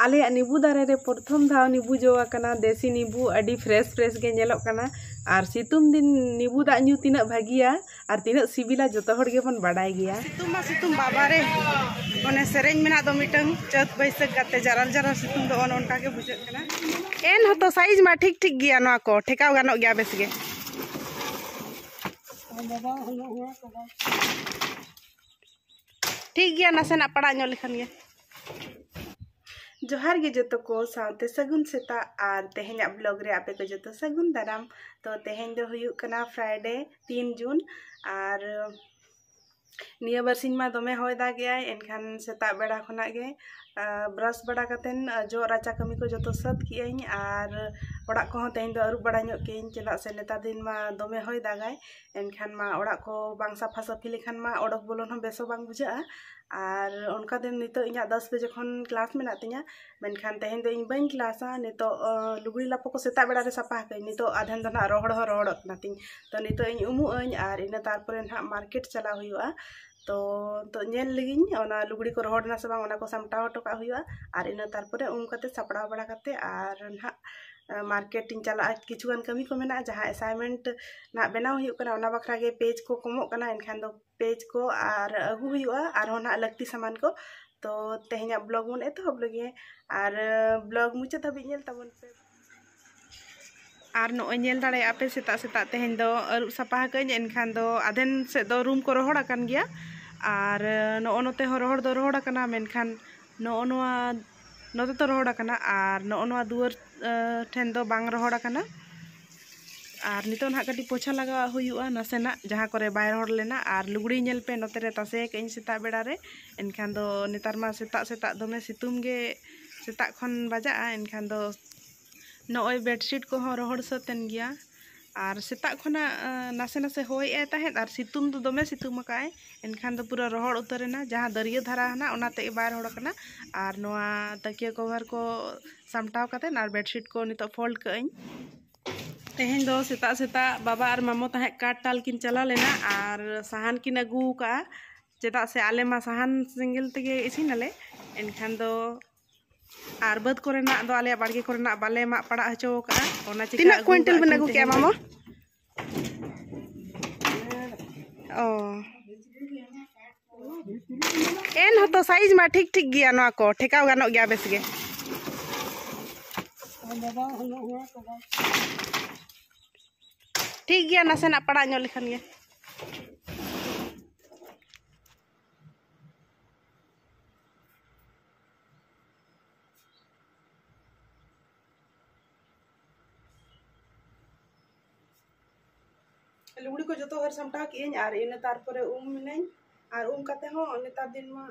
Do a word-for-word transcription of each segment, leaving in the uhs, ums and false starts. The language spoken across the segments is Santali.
ᱟᱞᱮᱭᱟᱜ ᱱᱤᱵᱩ ᱫᱟᱨᱮ ᱨᱮ ᱯᱨᱚᱛᱷᱚᱢ ᱫᱷᱟᱣ ᱱᱤᱵᱩ ᱡᱚ ᱟᱠᱟᱱᱟ, ᱫᱮᱥᱤ ᱱᱤᱵᱩ, ᱟᱹᱰᱤ fresh fresh ᱜᱮ ᱧᱮᱞᱚᱜ ᱠᱟᱱᱟ᱾ ᱟᱨ ᱥᱤᱛᱩᱝ ᱫᱤᱱ ᱱᱤᱵᱩ ᱫᱟᱜ ᱧᱩ ᱛᱤᱱᱟᱹᱜ ᱵᱷᱟᱹᱜᱤᱭᱟ ᱟᱨ ᱛᱤᱱᱟᱹᱜ ᱥᱤᱵᱤᱞᱟ, ᱡᱚᱛᱚ ᱦᱚᱲ ᱜᱮᱵᱚᱱ ᱵᱟᱰᱟᱭ ᱜᱮᱭᱟ᱾ ᱥᱤᱛᱩᱝ ᱢᱟ ᱥᱤᱛᱩᱝ, ᱵᱟᱵᱟ ᱨᱮ, ᱚᱱᱮ ᱥᱮᱨᱮᱧ ᱢᱮᱱᱟᱜ ᱫᱚ ᱢᱤᱫᱴᱟᱝ, ᱪᱟᱹᱛ ᱵᱟᱹᱭᱥᱟᱹᱠᱷ ᱜᱟᱛᱮ ᱡᱟᱨᱟᱞ ᱡᱟᱨᱟᱞ ᱥᱤᱛᱩᱝ ᱫᱚ, ᱚᱱᱮ ᱚᱱᱠᱟ ᱜᱮ ᱵᱩᱡᱷᱟᱹᱜ ᱠᱟᱱᱟ᱾ ᱮᱱ ᱦᱚᱸᱛᱚ size ᱢᱟ ᱴᱷᱤᱠ ᱴᱷᱤᱠ ᱜᱮᱭᱟ, ᱱᱚᱣᱟ ᱠᱚ ᱴᱷᱮᱠᱟᱣ ᱜᱟᱱᱚᱜ ᱜᱮᱭᱟ ᱵᱮᱥ ᱜᱮ᱾ ᱴᱷᱤᱠ ᱜᱮᱭᱟ, ᱱᱟᱥᱮᱱᱟᱜ ᱯᱟᱲᱟᱜ ᱧᱚᱜ ᱞᱮᱠᱷᱟᱱ ᱜᱮ᱾ ᱡᱚᱦᱟᱨ ᱜᱮ ᱡᱚᱛᱚ ᱠᱚ, ᱥᱟᱶᱛᱮ ᱥᱟᱹᱜᱩᱱ ᱥᱮᱛᱟᱜ ᱟᱨ ᱛᱮᱦᱮᱧᱟᱜ vlog ᱨᱮ ᱟᱯᱮ ᱠᱚ ᱡᱚᱛᱚ ᱥᱟᱹᱜᱩᱱ ᱫᱟᱨᱟᱢ᱾ ᱛᱚ, ᱛᱮᱦᱮᱧ ᱫᱚ ᱦᱩᱭᱩᱜ ᱠᱟᱱᱟ Friday, ᱛᱤᱱ ᱡᱩᱱ, ᱟᱨ ᱱᱤᱭᱟᱹ ᱵᱟᱨᱥᱤᱧ ᱢᱟ ᱫᱚᱢᱮ ᱦᱚᱭ ᱫᱟᱜᱮᱜᱼᱟᱭ, ᱮᱱᱠᱷᱟᱱ ᱥᱮᱛᱟᱜ ᱵᱮᱲᱟ ᱠᱷᱚᱱᱟᱜ ᱜᱮ, ᱟ, brush ᱵᱟᱲᱟ ᱠᱟᱛᱮᱱ, ᱟ, ᱡᱚᱜ ᱨᱟᱪᱟ ᱠᱟᱹᱢᱤ ᱠᱚ ᱡᱚᱛᱚ ᱥᱟᱹᱛ ᱠᱮᱜᱼᱟᱹᱧ, ᱟᱨ ᱚᱲᱟᱜ ᱠᱚᱦᱚᱸ ᱛᱮᱦᱮᱧ ᱫᱚ ᱟᱹᱨᱩᱵ ᱵᱟᱲᱟ ᱧᱚᱜ ᱠᱮᱜᱼᱟᱹᱧ, ᱪᱮᱫᱟᱜ ᱥᱮ ᱱᱮᱛᱟᱨ ᱫᱤᱱ ᱢᱟ ᱫᱚᱢᱮ ᱦᱚᱭ ᱫᱟᱜᱟᱭ, ᱮᱱᱠᱷᱟᱱ ᱢᱟ ᱚᱲᱟᱜ ᱠᱚ ᱵᱟᱝ ᱥᱟᱯᱷᱟ ᱥᱟᱹᱯᱷᱤ ᱞᱮᱠᱷᱟᱱ ᱢᱟ ᱚᱰᱚᱠ ᱵᱚᱞᱚᱱ ᱦᱚᱸ ᱵᱮᱥ ᱦᱚᱸ ᱵᱟᱝ ᱵᱩᱡᱷᱟᱹᱜᱼᱟ᱾ ᱟᱨ ᱚᱱᱠᱟ ᱫᱤᱱ ᱱᱤᱛᱚᱜ ᱤᱧᱟᱹᱜ ᱫᱚᱥ ᱵᱟᱡᱮ ᱠᱷᱚᱱ class ᱢᱮᱱᱟᱜ ᱛᱤᱧᱟᱹ, ᱢᱮᱱᱠᱷᱟᱱ ᱛᱮᱦᱮᱧ ᱫᱚ ᱤᱧ ᱵᱟᱹᱧ ᱠᱞᱟᱥᱟ᱾ ᱱᱤᱛᱚᱜ, ᱚ, ᱞᱩᱜᱽᱲᱤ ᱞᱟᱯᱚ ᱠᱚ ᱥᱮᱛᱟᱜ ᱵᱮᱲᱟ ᱨᱮ ᱥᱟᱯᱷᱟ ᱟᱠᱟᱫᱟᱹᱧ, ᱱᱤᱛᱚᱜ ᱟᱫᱷᱮᱱ ᱫᱚ ᱱᱟᱦᱟᱜ ᱨᱚᱦᱚᱲ ᱦᱚᱸ ᱨᱚᱦᱚᱲᱚᱜ ᱠᱟᱱᱟ ᱛᱤᱧ᱾ ᱛᱚ, ᱱᱤᱛᱚᱜ ᱤᱧ ᱩᱢᱩᱜ ᱟᱹᱧ ᱟᱨ ᱤᱱᱟᱹ ᱛᱟᱨᱯᱚᱨᱮ ᱱᱟᱦᱟᱜ market ᱪᱟᱞᱟᱣ ᱦᱩᱭᱩᱜᱼᱟ᱾ ᱛᱚ, ᱛᱚ ᱧᱮᱞ ᱞᱮᱜᱤᱧ ᱚᱱᱟ ᱞᱩᱜᱽᱲᱤ ᱠᱚ ᱨᱚᱦᱚᱲ ᱮᱱᱟ ᱥᱮ ᱵᱟᱝ, ᱚᱱᱟ ᱠᱚ ᱥᱟᱢᱴᱟᱣ ᱦᱚᱴᱚ ᱠᱟᱜ ᱦᱩᱭᱩᱜᱼᱟ᱾ ᱟᱨ ᱤᱱᱟᱹ ᱛᱟᱨᱯᱚᱨᱮ ᱩᱢ ᱠᱟᱛᱮ ᱥᱟᱯᱲᱟᱣ ᱵᱟᱲᱟ ᱠᱟᱛᱮ ᱟᱨ ᱱᱟᱦᱟᱜ, ᱟ, market ᱤᱧ ᱪᱟᱞᱟᱜᱼᱟ᱾ ᱠᱤᱪᱷᱩ ᱜᱟᱱ ᱠᱟᱹᱢᱤ ᱠᱚ ᱢᱮᱱᱟᱜᱼᱟ, ᱡᱟᱦᱟᱸ assignment ᱱᱟᱦᱟᱜ ᱵᱮᱱᱟᱣ ᱦᱩᱭᱩᱜ ᱠᱟᱱᱟ, ᱚᱱᱟ ᱵᱟᱠᱷᱨᱟ ᱜᱮ page ᱠᱚ ᱠᱚᱢᱚᱜ ᱠᱟᱱᱟ, ᱮᱱᱠᱷᱟᱱ ᱫᱚ page ᱠᱚ ᱟᱨ ᱟᱹᱜᱩ ᱦᱩᱭᱩᱜᱼᱟ, ᱟᱨᱦᱚᱸ ᱱᱟᱦᱟᱜ ᱞᱟᱹᱠᱛᱤ ᱥᱟᱢᱟᱱ ᱠᱚ᱾ ᱛᱚ, ᱛᱮᱦᱮᱧᱟᱜ vlog ᱵᱚᱱ ᱮᱛᱚᱦᱚᱵ ᱞᱮᱜᱮ᱾ ᱟᱨ, ᱟ, vlog ᱢᱩᱪᱟᱹᱫ ᱫᱷᱟᱹᱵᱤᱡ ᱧᱮᱞ ᱛᱟᱵᱚᱱ ᱯᱮ᱾ ᱟᱨ ᱱᱚᱜᱼᱚᱭ ᱧᱮᱞ ᱫᱟᱲᱮᱭᱟᱜᱼᱟ ᱯᱮ, ᱥᱮᱛᱟᱜ ᱥᱮᱛᱟᱜ ᱛᱮᱦᱮᱧ ᱫᱚ ᱟᱹᱨᱩᱵ ᱥᱟᱯᱷᱟ ᱟᱠᱟᱫᱟᱹᱧ, ᱮᱱᱠᱷᱟᱱ ᱫᱚ ᱟᱫᱷᱮᱱ ᱥᱮᱫ ᱫᱚ room ᱠᱚ ᱨᱚᱦᱚᱲ ᱟᱠᱟᱱ ᱜᱮᱭᱟ᱾ ᱟᱨ, ᱟ, ᱱᱚᱜᱼᱚ ᱱᱚᱛᱮ ᱦᱚᱸ ᱨᱚᱦᱚᱲ ᱫᱚ ᱨᱚᱦᱚᱲ ᱟᱠᱟᱱᱟ, ᱢᱮᱱᱠᱷᱟᱱ ᱱᱚᱜᱼᱚ ᱱᱚᱣᱟ, ᱱᱚᱛᱮ ᱫᱚ ᱨᱚᱦᱚᱲ ᱟᱠᱟᱱᱟ ᱟᱨ ᱱᱚᱜᱼᱚ ᱱᱚᱣᱟ ᱫᱩᱣᱟᱹᱨ, ᱟ, ᱴᱷᱮᱱ ᱫᱚ ᱵᱟᱝ ᱨᱚᱦᱚᱲ ᱟᱠᱟᱱᱟ᱾ ᱟᱨ ᱱᱤᱛᱚᱜ ᱱᱟᱦᱟᱜ ᱠᱟᱹᱴᱤᱡ ᱯᱳᱪᱷᱟ ᱞᱟᱜᱟᱣᱟᱜ ᱦᱩᱭᱩᱜᱼᱟ ᱱᱟᱥᱮᱱᱟᱜ, ᱡᱟᱦᱟᱸ ᱠᱚᱨᱮ ᱵᱟᱭ ᱨᱚᱦᱚᱲ ᱞᱮᱱᱟ᱾ ᱟᱨ ᱞᱩᱜᱽᱲᱤ ᱧᱮᱞ ᱯᱮ, ᱱᱚᱛᱮ ᱨᱮ ᱛᱟᱥᱮ ᱟᱠᱟᱫ ᱟᱹᱧ ᱥᱮᱛᱟᱜ ᱵᱮᱲᱟ ᱨᱮ᱾ ᱮᱱᱠᱷᱟᱱ ᱫᱚ ᱱᱮᱛᱟᱨ ᱢᱟ ᱥᱮᱛᱟᱜ ᱥᱮᱛᱟᱜ ᱫᱚᱢᱮ ᱥᱤᱛᱩᱝ ᱜᱮ ᱥᱮᱛᱟᱜ ᱠᱷᱚᱱ ᱵᱟᱡᱟᱜᱼᱟ, ᱮᱱᱠᱷᱟᱱ ᱫᱚ ᱱᱚᱜᱼᱚᱭ bedsheet ᱠᱚᱦᱚᱸ ᱨᱚᱦᱚᱲ ᱥᱟᱹᱛ ᱮᱱ ᱜᱮᱭᱟ᱾ ᱟᱨ ᱥᱮᱛᱟᱜ ᱠᱷᱚᱱᱟᱜ, ᱟᱸ, ᱱᱟᱥᱮ ᱱᱟᱥᱮ ᱦᱚᱭᱮᱜᱼᱟᱭ ᱛᱟᱦᱮᱸᱫ ᱟᱨ ᱥᱤᱛᱩᱝ ᱫᱚ ᱫᱚᱢᱮ ᱥᱤᱛᱩᱝ ᱟᱠᱟᱫᱼᱟᱭ᱾ ᱮᱱᱠᱷᱟᱱ ᱫᱚ ᱯᱩᱨᱟᱹ ᱨᱚᱦᱚᱲ ᱩᱛᱟᱹᱨ ᱮᱱᱟ, ᱡᱟᱦᱟᱸ ᱫᱟᱹᱨᱭᱟᱹ ᱫᱷᱟᱨᱟ ᱦᱮᱱᱟᱜ, ᱚᱱᱟ ᱛᱮᱫ ᱵᱟᱭ ᱨᱚᱦᱚᱲ ᱟᱠᱟᱱᱟ᱾ ᱟᱨ ᱱᱚᱣᱟ ᱛᱟᱹᱠᱤᱭᱟᱹ cover ᱠᱚ ᱥᱟᱢᱴᱟᱣ ᱠᱟᱛᱮᱫ ᱟᱨ bedsheet ᱠᱚ ᱱᱤᱛᱚᱜ fold ᱠᱟᱜ ᱟᱹᱧ᱾ ᱛᱮᱦᱮᱧ ᱫᱚ ᱥᱮᱛᱟᱜ ᱥᱮᱛᱟᱜ ᱵᱟᱵᱟ ᱟᱨ ᱢᱟᱢᱚ ᱛᱟᱦᱮᱸᱫ ᱠᱟᱴ ᱴᱟᱞ ᱠᱤᱱ ᱪᱟᱞᱟᱣ ᱞᱮᱱᱟ ᱟᱨ ᱥᱟᱦᱟᱱ ᱠᱤᱱ ᱟᱹᱜᱩ ᱟᱠᱟᱫᱼᱟ, ᱪᱮᱫᱟᱜ ᱥᱮ ᱟᱞᱮ ᱢᱟ ᱥᱟᱦᱟᱱ ᱥᱮᱸᱜᱮᱞ ᱛᱮᱜᱮ ᱤᱥᱤᱱᱟᱞᱮ᱾ ᱮᱱᱠᱷᱟᱱ ᱫᱚ ᱟᱨ ᱵᱟᱹᱫᱽ ᱠᱚᱨᱮᱱᱟᱜ ᱫᱚ ᱟᱞᱮᱭᱟᱜ ᱵᱟᱲᱜᱮ ᱠᱚᱨᱮᱱᱟᱜ ᱵᱟᱞᱮ ᱢᱟᱜ ᱯᱟᱲᱟᱜ ᱦᱚᱪᱚ ᱟᱠᱟᱫᱼᱟ᱾ ᱚᱱᱟ ᱪᱤᱠᱟᱹ ᱛᱤᱱᱟᱹᱜ ᱟᱹᱜᱩ ᱠᱩᱭᱤᱱᱴᱟᱞ ᱠᱟᱜᱼᱟ ᱵᱮᱱ ᱠᱤᱱ ᱟᱹᱜᱩ ᱠᱮᱜᱼᱟ, ᱛᱮᱦᱮᱧ ᱫᱚ᱾ ᱢᱟᱢᱟ? ᱚ᱾ ᱮᱱ ᱦᱚᱸᱛᱚ ᱥᱟᱭᱤᱡ ᱢᱟ ᱴᱷᱤᱠ ᱴᱷᱤᱠ ᱜᱮᱭᱟ, ᱱᱚᱣᱟ ᱠᱚ ᱴᱷᱮᱠᱟᱣ ᱜᱟᱱᱚᱜ ᱜᱮᱭᱟ ᱵᱮᱥ ᱜᱮ᱾ ᱴᱷᱤᱠ ᱜᱮᱭᱟ, ᱱᱟᱥᱮᱱᱟᱜ ᱯᱟᱲᱟᱜ ᱧᱚᱜ ᱞᱮᱠᱷᱟᱱ ᱜᱮ᱾ ᱞᱩᱜᱽᱲᱤ ᱠᱚ ᱡᱚᱛᱚ ᱦᱟᱹᱨ ᱥᱟᱢᱴᱟᱣ ᱠᱮᱜᱼᱟᱹᱧ ᱟᱨ ᱤᱱᱟᱹ ᱛᱟᱨᱯᱚᱨᱮ ᱩᱢ ᱮᱱᱟᱹᱧ᱾ ᱟᱨ ᱩᱢ ᱠᱟᱛᱮ ᱦᱚᱸ ᱱᱮᱛᱟᱨ ᱫᱤᱱ ᱢᱟ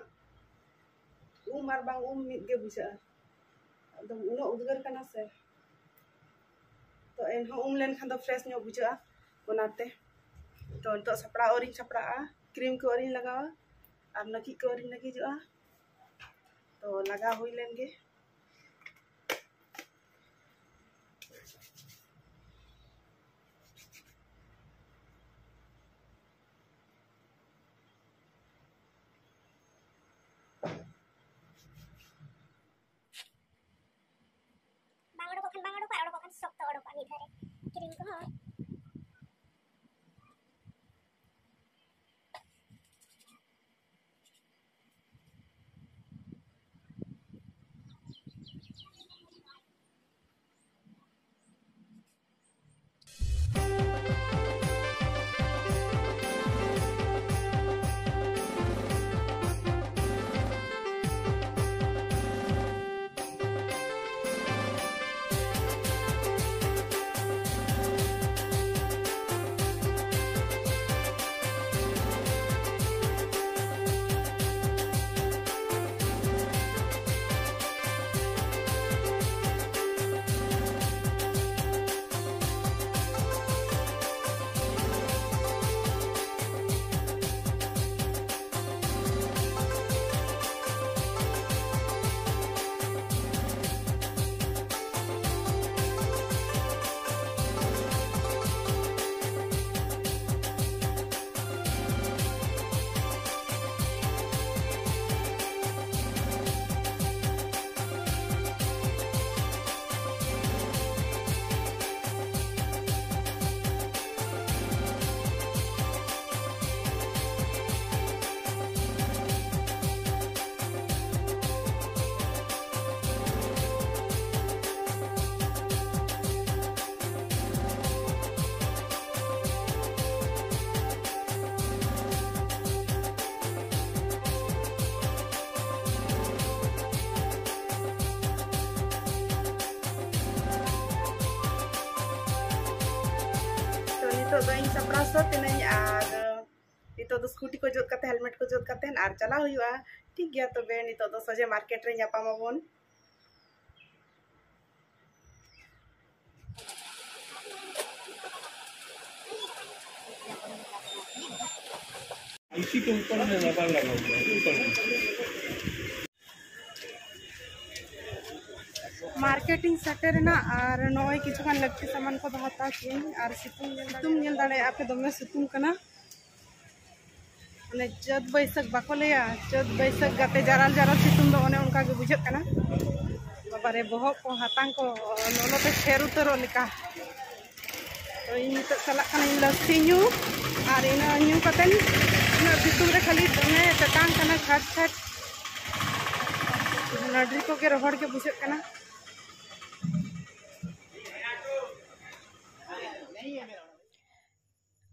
ᱩᱢ ᱟᱨ ᱵᱟᱝ ᱩᱢ ᱢᱤᱫ ᱜᱮ ᱵᱩᱡᱷᱟᱹᱜᱼᱟ᱾ ᱟᱫᱚ ᱩᱱᱟᱹᱜ ᱩᱫᱽᱜᱟᱹᱨ ᱠᱟᱱᱟ ᱥᱮ᱾ ᱛᱚ ᱮᱱᱦᱚᱸ ᱩᱢ ᱞᱮᱱᱠᱷᱟᱱ ᱫᱚ ᱯᱷᱨᱮᱥ ᱧᱚᱜ ᱵᱩᱡᱷᱟᱹᱜᱼᱟ, ᱚᱱᱟᱛᱮ᱾ ᱛᱚ ᱱᱤᱛᱚᱜ ᱥᱟᱯᱲᱟᱣ ᱟᱹᱣᱨᱤᱧ ᱥᱟᱯᱲᱟᱜᱼᱟ, ᱠᱨᱤᱢ ᱠᱚ ᱟᱹᱣᱨᱤᱧ ᱞᱟᱜᱟᱣᱟ ᱟᱨ ᱱᱟᱹᱠᱤᱡ ᱠᱚ ᱟᱹᱣᱨᱤᱧ ᱱᱟᱹᱠᱤᱡᱚᱜᱼᱟ᱾ ᱛᱚ ᱞᱟᱜᱟᱣ ᱦᱩᱭ ᱞᱮᱱ ᱜᱮ᱾ ᱵᱟᱝ ᱚᱰᱚᱠᱚᱜ ᱠᱷᱟᱱ ᱵᱟᱝ ᱚᱰᱚᱠᱚᱜᱼᱟ, ᱚᱰᱚᱠᱚᱜ ᱠᱷᱟᱱ ᱥᱚᱠᱛᱚ ᱚᱰᱚᱠᱚᱜᱼᱟ ᱢᱤᱫ ᱫᱷᱟᱣ ᱨᱮ᱾ ᱠᱨᱤᱢ ᱠᱚᱦᱚᱸ᱾ ᱱᱤᱛᱚᱜ ᱫᱚ ᱤᱧ ᱥᱟᱯᱲᱟᱣ ᱥᱟᱹᱛ ᱮᱱᱟᱹᱧ ᱟᱨ ᱱᱤᱛᱚᱜ ᱫᱚ ᱥᱠᱩᱴᱤ ᱠᱚ ᱡᱩᱛ ᱠᱟᱛᱮ, ᱦᱮᱞᱢᱮᱴ ᱠᱚ ᱡᱩᱛ ᱠᱟᱛᱮ ᱟᱨ ᱪᱟᱞᱟᱣ ᱦᱩᱭᱩᱜᱼᱟ᱾ ᱴᱷᱤᱠ ᱜᱮᱭᱟ, ᱛᱚᱵᱮ ᱱᱤᱛᱚᱜ ᱫᱚ ᱥᱚᱡᱷᱮ ᱢᱟᱨᱠᱮᱴ ᱨᱮ ᱧᱟᱯᱟᱢ ᱟᱵᱚᱱ᱾ ᱢᱟᱨᱠᱮᱴ ᱤᱧ ᱥᱮᱴᱮᱨ ᱮᱱᱟ ᱟᱨ ᱱᱚᱜᱼᱚᱭ ᱠᱤᱪᱷᱩ ᱜᱟᱱ ᱞᱟᱹᱠᱛᱤ ᱥᱟᱢᱟᱱ ᱠᱚᱫᱚ ᱦᱟᱛᱟᱣ ᱠᱮᱫᱟᱹᱧ᱾ ᱟᱨ ᱥᱤᱛᱩᱝ ᱧᱮᱞ, ᱥᱤᱛᱩᱝ ᱧᱮᱞ ᱫᱟᱲᱮᱭᱟᱜᱼᱟ ᱯᱮ, ᱫᱚᱢᱮ ᱥᱤᱛᱩᱝ ᱠᱟᱱᱟ᱾ ᱢᱟᱱᱮ ᱪᱟᱹᱛ ᱵᱟᱹᱭᱥᱟᱹᱠᱷ ᱵᱟᱠᱚ ᱞᱟᱹᱭᱟ, ᱪᱟᱹᱛ ᱵᱟᱹᱭᱥᱟᱹᱠᱷ ᱜᱟᱛᱮ ᱡᱟᱨᱟᱞ ᱡᱟᱨᱟᱞ ᱥᱤᱛᱩᱝ ᱫᱚ ᱚᱱᱮ ᱚᱱᱠᱟ ᱜᱮ ᱵᱩᱡᱷᱟᱹᱜ ᱠᱟᱱᱟ᱾ ᱵᱟᱵᱟᱨᱮ, ᱵᱚᱦᱚᱜ ᱠᱚ ᱦᱟᱛᱟᱝ ᱠᱚ ᱞᱚᱞᱚ ᱛᱮ ᱪᱷᱮᱨ ᱩᱛᱟᱹᱨᱚᱜ ᱞᱮᱠᱟ᱾ ᱛᱚ ᱤᱧ ᱱᱤᱛᱚᱜ ᱪᱟᱞᱟᱜ ᱠᱟᱹᱱᱟᱹᱧ ᱞᱟᱹᱥᱥᱤ ᱧᱩ, ᱟᱨ ᱤᱱᱟᱹ ᱧᱩ ᱠᱟᱛᱮ ᱩᱱᱟᱹᱜ ᱥᱤᱛᱩᱝ ᱨᱮ ᱠᱷᱟᱹᱞᱤ ᱫᱚᱢᱮ ᱛᱮᱛᱟᱝ ᱠᱟᱱᱟ, ᱠᱷᱟᱴ ᱠᱷᱟᱴ ᱱᱟᱹᱰᱨᱤ ᱠᱚᱜᱮ ᱨᱚᱦᱚᱲ ᱜᱮ ᱵᱩᱡᱷᱟᱹᱜ ᱠᱟᱱᱟ᱾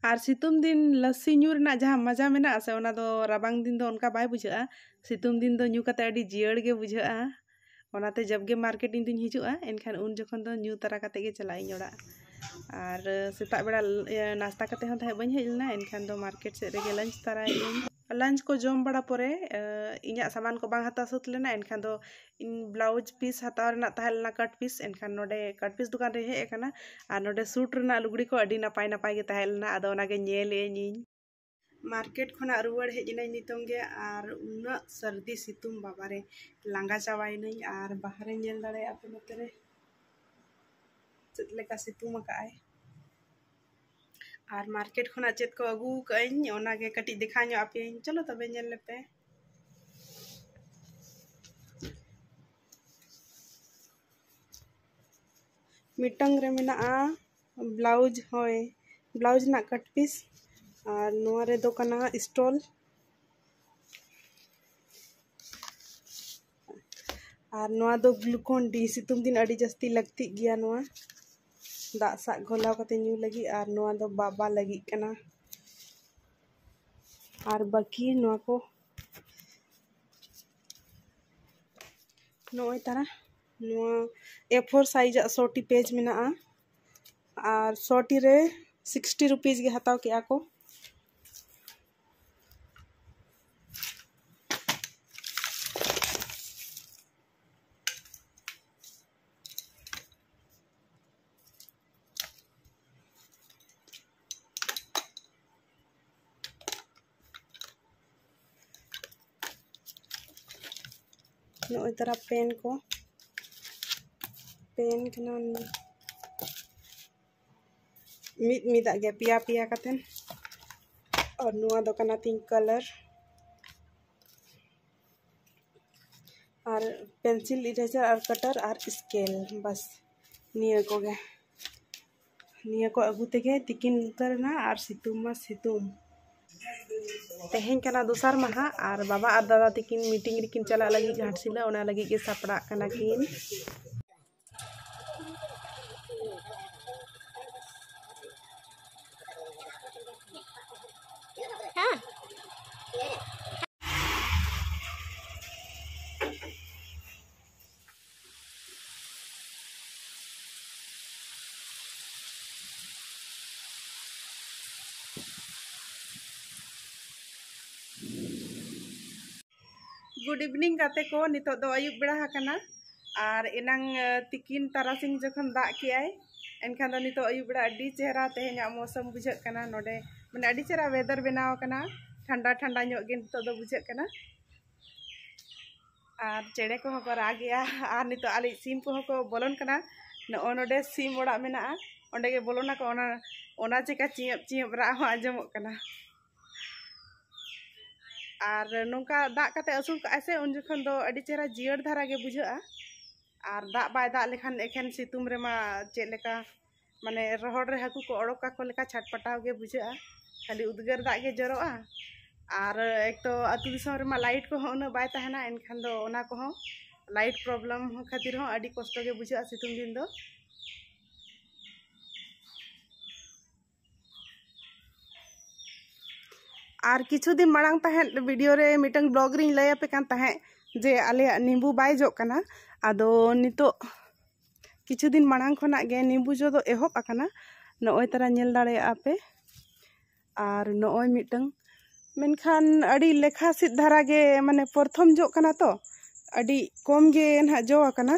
ᱟᱨ ᱥᱤᱛᱩᱝ ᱫᱤᱱ ᱞᱟᱹᱥᱥᱤ ᱧᱩ ᱨᱮᱱᱟᱜ ᱡᱟᱦᱟᱸ ᱢᱟᱡᱟ ᱢᱮᱱᱟᱜᱼᱟ ᱥᱮ, ᱚᱱᱟ ᱫᱚ ᱨᱟᱵᱟᱝ ᱫᱤᱱ ᱫᱚ ᱚᱱᱠᱟ ᱵᱟᱭ ᱵᱩᱡᱷᱟᱹᱜᱼᱟ᱾ ᱥᱤᱛᱩᱝ ᱫᱤᱱ ᱫᱚ ᱧᱩ ᱠᱟᱛᱮ ᱟᱹᱰᱤ ᱡᱤᱭᱟᱹᱲ ᱜᱮ ᱵᱩᱡᱷᱟᱹᱜᱼᱟ᱾ ᱚᱱᱟᱛᱮ ᱡᱟᱵᱜᱮ ᱢᱟᱨᱠᱮᱴ ᱤᱧ ᱫᱩᱧ ᱦᱤᱡᱩᱜᱼᱟ, ᱮᱱᱠᱷᱟᱱ ᱩᱱ ᱡᱚᱠᱷᱚᱱ ᱫᱚ ᱧᱩ ᱛᱟᱨᱟ ᱠᱟᱛᱮ ᱜᱮ ᱪᱟᱞᱟᱜ ᱤᱧ ᱚᱲᱟᱜ᱾ ᱟᱨ ᱥᱮᱛᱟᱜ ᱵᱮᱲᱟ, ᱤᱭᱟᱹ, ᱱᱟᱥᱛᱟ ᱠᱟᱛᱮ ᱦᱚᱸ ᱛᱟᱦᱮᱸ ᱵᱟᱹᱧ ᱦᱮᱡ ᱞᱮᱱᱟ, ᱮᱱᱠᱷᱟᱱ ᱫᱚ ᱢᱟᱨᱠᱮᱴ ᱥᱮᱫ ᱨᱮᱜᱮ ᱞᱟᱧᱪ ᱛᱟᱨᱟᱭᱮᱫ ᱟᱹᱧ᱾ ᱞᱟᱧᱪ ᱠᱚ ᱡᱚᱢ ᱵᱟᱲᱟ ᱯᱚᱨᱮ, ᱤᱧᱟᱹᱜ ᱥᱟᱢᱟᱱ ᱠᱚ ᱵᱟᱝ ᱦᱟᱛᱟᱣ ᱥᱟᱹᱛ ᱞᱮᱱᱟ, ᱮᱱᱠᱷᱟᱱ ᱫᱚ ᱤᱧ ᱵᱞᱟᱣᱩᱡᱽ ᱯᱤᱥ ᱦᱟᱛᱟᱣ ᱨᱮᱱᱟᱜ ᱛᱟᱦᱮᱸ ᱞᱮᱱᱟ, ᱠᱟᱴ ᱯᱤᱥ᱾ ᱮᱱᱠᱷᱟᱱ ᱱᱚᱰᱮ ᱠᱟᱴ ᱯᱤᱥ ᱫᱚᱠᱟᱱ ᱨᱮ ᱦᱮᱡ ᱟᱠᱟᱱᱟ᱾ ᱟᱨ ᱱᱚᱰᱮ ᱥᱩᱴ ᱨᱮᱱᱟᱜ ᱞᱩᱜᱽᱲᱤ ᱠᱚ ᱟᱹᱰᱤ ᱱᱟᱯᱟᱭ ᱱᱟᱯᱟᱭ ᱜᱮ ᱛᱟᱦᱮᱸ ᱞᱮᱱᱟ, ᱟᱫᱚ ᱚᱱᱟᱜᱮ ᱧᱮᱞ ᱮᱫ ᱟᱹᱧ᱾ ᱢᱟᱨᱠᱮᱴ ᱠᱷᱚᱱᱟᱜ ᱨᱩᱣᱟᱹᱲ ᱦᱮᱡ ᱮᱱᱟᱹᱧ ᱱᱤᱛᱚᱝ ᱜᱮ, ᱟᱨ ᱩᱱᱟᱹᱜ ᱥᱟᱹᱨᱫᱤ ᱥᱤᱛᱩᱝ, ᱵᱟᱵᱟᱨᱮ, ᱞᱟᱸᱜᱟ ᱪᱟᱵᱟᱭᱮᱱᱟᱹᱧ᱾ ᱟᱨ ᱵᱟᱦᱨᱮ ᱧᱮᱞ ᱫᱟᱲᱮᱭᱟᱜᱼᱟ ᱯᱮ ᱱᱚᱛᱮ ᱨᱮ ᱪᱮᱫ ᱞᱮᱠᱟ ᱥᱤᱛᱩᱝ ᱟᱠᱟᱫ ᱟᱭ᱾ ᱟᱨ ᱢᱟᱨᱠᱮᱴ ᱠᱷᱚᱱᱟᱜ ᱪᱮᱫ ᱠᱚ ᱟᱹᱜᱩ ᱟᱠᱟᱫ ᱟᱹᱧ, ᱚᱱᱟᱜᱮ ᱠᱟᱹᱴᱤᱡ ᱫᱮᱠᱷᱟᱣ ᱧᱚᱜ ᱟᱯᱮᱭᱟᱹᱧ᱾ ᱪᱚᱞᱚ ᱛᱚᱵᱮ ᱧᱮᱞ ᱞᱮᱯᱮ᱾ ᱢᱤᱫᱴᱟᱝ ᱨᱮ ᱢᱮᱱᱟᱜᱼᱟ ᱵᱞᱟᱣᱩᱡᱽ, ᱦᱳᱭ, ᱵᱞᱟᱣᱩᱡᱽ ᱨᱮᱱᱟᱜ ᱠᱟᱴ ᱯᱤᱥ, ᱟᱨ ᱱᱚᱣᱟ ᱨᱮᱫᱚ ᱠᱟᱱᱟ ᱥᱴᱚᱞ᱾ ᱟᱨ ᱱᱚᱣᱟ ᱫᱚ ᱜᱞᱩᱠᱚᱱ ᱰᱤ, ᱥᱤᱛᱩᱝ ᱫᱤᱱ ᱟᱹᱰᱤ ᱡᱟᱹᱥᱛᱤ ᱞᱟᱹᱠᱛᱤᱜ ᱜᱮᱭᱟ ᱱᱚᱣᱟ ᱫᱟᱜ ᱥᱟᱜ ᱜᱷᱚᱞᱟᱣ ᱠᱟᱛᱮ ᱧᱩ ᱞᱟᱹᱜᱤᱫ᱾ ᱟᱨ ᱱᱚᱣᱟ ᱫᱚ ᱵᱟᱵᱟ ᱞᱟᱹᱜᱤᱫ ᱠᱟᱱᱟ᱾ ᱟᱨ ᱵᱟᱹᱠᱤ ᱱᱚᱣᱟ ᱠᱚ, ᱱᱚᱜᱼᱚᱭ ᱛᱟᱨᱟ ᱱᱚᱣᱟ ᱮ ᱯᱷᱳᱨ ᱥᱟᱭᱤᱡᱟᱜ ᱥᱚ ᱴᱤ ᱯᱮᱡᱽ ᱢᱮᱱᱟᱜᱼᱟ᱾ ᱟᱨ ᱥᱚ ᱴᱤ ᱨᱮ ᱥᱤᱠᱥᱴᱤ ᱨᱩᱯᱤᱥ ᱜᱮ ᱦᱟᱛᱟᱣ ᱠᱮᱜᱼᱟ ᱠᱚ᱾ ᱱᱚᱜᱼᱚᱭ ᱛᱟᱨᱟ ᱯᱮᱱ ᱠᱚ, ᱯᱮᱱ ᱠᱟᱱᱟ ᱢᱤᱫ ᱢᱤᱫᱟᱜ ᱜᱮ, ᱯᱮᱭᱟ ᱯᱮᱭᱟ ᱠᱟᱛᱮᱱ᱾ ᱟᱨ ᱱᱚᱣᱟ ᱫᱚ ᱠᱟᱱᱟ ᱯᱤᱝᱠ ᱠᱟᱞᱟᱨ᱾ ᱟᱨ ᱯᱮᱱᱥᱤᱞ ᱤᱨᱮᱡᱟᱨ ᱟᱨ ᱠᱟᱴᱟᱨ ᱟᱨ ᱥᱠᱮᱞ, ᱵᱟᱥ ᱱᱤᱭᱟᱹ ᱠᱚᱜᱮ᱾ ᱱᱤᱭᱟᱹ ᱠᱚ ᱟᱹᱜᱩ ᱛᱮᱜᱮ ᱛᱤᱠᱤᱱ ᱩᱛᱟᱹᱨ ᱮᱱᱟ ᱟᱨ ᱥᱤᱛᱩᱝ ᱢᱟ ᱥᱤᱛᱩᱝ᱾ ᱛᱮᱦᱮᱧ ᱠᱟᱱᱟ ᱫᱚᱥᱟᱨ ᱢᱟᱦᱟ ᱟᱨ ᱵᱟᱵᱟ ᱟᱨ ᱫᱟᱫᱟ ᱛᱤᱠᱤᱱ ᱢᱤᱴᱤᱝ ᱨᱮᱠᱤᱱ ᱪᱟᱞᱟᱜ ᱞᱟᱹᱜᱤᱫ ᱜᱷᱟᱴᱥᱤᱞᱟᱹ, ᱚᱱᱟ ᱞᱟᱹᱜᱤᱫ ᱜᱮ ᱥᱟᱯᱲᱟᱜ ᱠᱟᱱᱟ ᱠᱤᱱ᱾ Good evening ᱜᱟᱛᱮ ᱠᱚ, ᱱᱤᱛᱚᱜ ᱫᱚ ᱟᱹᱭᱩᱵ ᱵᱮᱲᱟ ᱟᱠᱟᱱᱟ᱾ ᱟᱨ ᱮᱱᱟᱝ, ᱮ, ᱛᱤᱠᱤᱱ ᱛᱟᱨᱟᱥᱤᱧ ᱡᱚᱠᱷᱚᱱ ᱫᱟᱜ ᱠᱮᱜᱼᱟᱭ, ᱮᱱᱠᱷᱟᱱ ᱫᱚ ᱱᱤᱛᱚᱜ ᱟᱹᱭᱩᱵ ᱵᱮᱲᱟ ᱟᱹᱰᱤ ᱪᱮᱦᱨᱟ ᱛᱮᱦᱮᱧᱟᱜ ᱢᱳᱥᱚᱢ ᱵᱩᱡᱷᱟᱹᱜ ᱠᱟᱱᱟ ᱱᱚᱰᱮ, ᱢᱟᱱᱮ ᱟᱹᱰᱤ ᱪᱮᱦᱨᱟ weather ᱵᱮᱱᱟᱣ ᱟᱠᱟᱱᱟ, ᱴᱷᱟᱱᱰᱟ ᱴᱷᱟᱱᱰᱟ ᱧᱚᱜ ᱜᱮ ᱱᱤᱛᱚᱜ ᱫᱚ ᱵᱩᱡᱷᱟᱹᱜ ᱠᱟᱱᱟ᱾ ᱟᱨ ᱪᱮᱬᱮ ᱠᱚᱦᱚᱸ ᱠᱚ ᱨᱟᱜᱮᱜᱼᱟ᱾ ᱟᱨ ᱱᱤᱛᱚᱜ ᱟᱞᱮ ᱥᱤᱢ ᱠᱚᱦᱚᱸ ᱠᱚ ᱵᱚᱞᱚᱱ ᱠᱟᱱᱟ᱾ ᱱᱚᱜᱼᱚ ᱱᱚᱰᱮ ᱥᱤᱢ ᱚᱲᱟᱜ ᱢᱮᱱᱟᱜᱼᱟ, ᱚᱸᱰᱮ ᱜᱮ ᱵᱚᱞᱚᱱᱟᱠᱚ᱾ ᱚᱱᱟ, ᱚᱱᱟ ᱪᱮᱠᱟ ᱪᱤᱭᱟᱹᱵ ᱪᱤᱭᱟᱹᱵ ᱨᱟᱜ ᱦᱚᱸ ᱟᱸᱡᱚᱢᱚᱜ ᱠᱟᱱᱟ᱾ ᱟᱨ ᱱᱚᱝᱠᱟ ᱫᱟᱜ ᱠᱟᱛᱮ ᱟᱹᱥᱩᱲ ᱠᱟᱜᱼᱟᱭ ᱥᱮ, ᱩᱱ ᱡᱚᱠᱷᱚᱱ ᱫᱚ ᱟᱹᱰᱤ ᱪᱮᱦᱨᱟ ᱡᱤᱭᱟᱹᱲ ᱫᱷᱟᱨᱟ ᱜᱮ ᱵᱩᱡᱷᱟᱹᱜᱼᱟ᱾ ᱟᱨ ᱫᱟᱜ ᱵᱟᱭ ᱫᱟᱜ ᱞᱮᱠᱷᱟᱱ ᱮᱠᱷᱮᱱ ᱥᱤᱛᱩᱝ ᱨᱮᱢᱟ ᱪᱮᱫ ᱞᱮᱠᱟ, ᱢᱟᱱᱮ ᱨᱚᱦᱚᱲ ᱨᱮ ᱦᱟᱹᱠᱩ ᱠᱚ ᱚᱰᱚᱠ ᱠᱟᱠᱚ ᱞᱮᱠᱟ ᱪᱷᱟᱴᱯᱟᱴᱟᱣ ᱜᱮ ᱵᱩᱡᱷᱟᱹᱜᱼᱟ, ᱠᱷᱟᱹᱞᱤ ᱩᱫᱽᱜᱟᱹᱨ ᱫᱟᱜ ᱜᱮ ᱡᱚᱨᱚᱜᱼᱟ᱾ ᱟᱨ ᱮᱠ ᱛᱚ ᱟᱹᱛᱩ ᱫᱤᱥᱚᱢ ᱨᱮᱢᱟ light ᱠᱚᱦᱚᱸ ᱩᱱᱟᱹᱜ ᱵᱟᱭ ᱛᱟᱦᱮᱱᱟ, ᱮᱱᱠᱷᱟᱱ ᱫᱚ ᱚᱱᱟ ᱠᱚᱦᱚᱸ light problem ᱦᱚᱸ ᱠᱷᱟᱹᱛᱤᱨ ᱦᱚᱸ ᱟᱹᱰᱤ ᱠᱚᱥᱴᱚ ᱜᱮ ᱵᱩᱡᱷᱟᱹᱜᱼᱟ ᱥᱤᱛᱩᱝ ᱫᱤᱱ ᱫᱚ᱾ ᱟᱨ ᱠᱤᱪᱷᱩ ᱫᱤᱱ ᱢᱟᱲᱟᱝ ᱛᱟᱦᱮᱸᱫ video ᱨᱮ ᱢᱤᱫᱴᱟᱝ vlog ᱨᱤᱧ ᱞᱟᱹᱭ ᱟᱯᱮ ᱠᱟᱱ ᱛᱟᱦᱮᱸᱫ ᱡᱮ ᱟᱞᱮᱭᱟᱜ ᱱᱤᱢᱵᱩ ᱵᱟᱭ ᱡᱚᱜ ᱠᱟᱱᱟ᱾ ᱟᱫᱚ ᱱᱤᱛᱚᱜ ᱠᱤᱪᱷᱩ ᱫᱤᱱ ᱢᱟᱲᱟᱝ ᱠᱷᱚᱱᱟᱜ ᱜᱮ ᱱᱤᱢᱵᱩ ᱡᱚ ᱫᱚ ᱮᱦᱚᱵ ᱟᱠᱟᱱᱟ᱾ ᱱᱚᱜᱼᱚᱭ ᱛᱟᱨᱟ ᱧᱮᱞ ᱫᱟᱲᱮᱭᱟᱜᱼᱟ ᱯᱮ᱾ ᱟᱨ ᱱᱚᱜᱼᱚᱭ ᱢᱤᱫᱴᱟᱝ, ᱢᱮᱱᱠᱷᱟᱱ ᱟᱹᱰᱤ ᱞᱮᱠᱷᱟ ᱥᱤᱫ ᱫᱷᱟᱨᱟ ᱜᱮ, ᱢᱟᱱᱮ ᱯᱨᱚᱛᱷᱚᱢ ᱡᱚᱜ ᱠᱟᱱᱟ ᱛᱚ, ᱟᱹᱰᱤ ᱠᱚᱢ ᱜᱮ ᱱᱟᱦᱟᱜ ᱡᱚ ᱟᱠᱟᱱᱟ᱾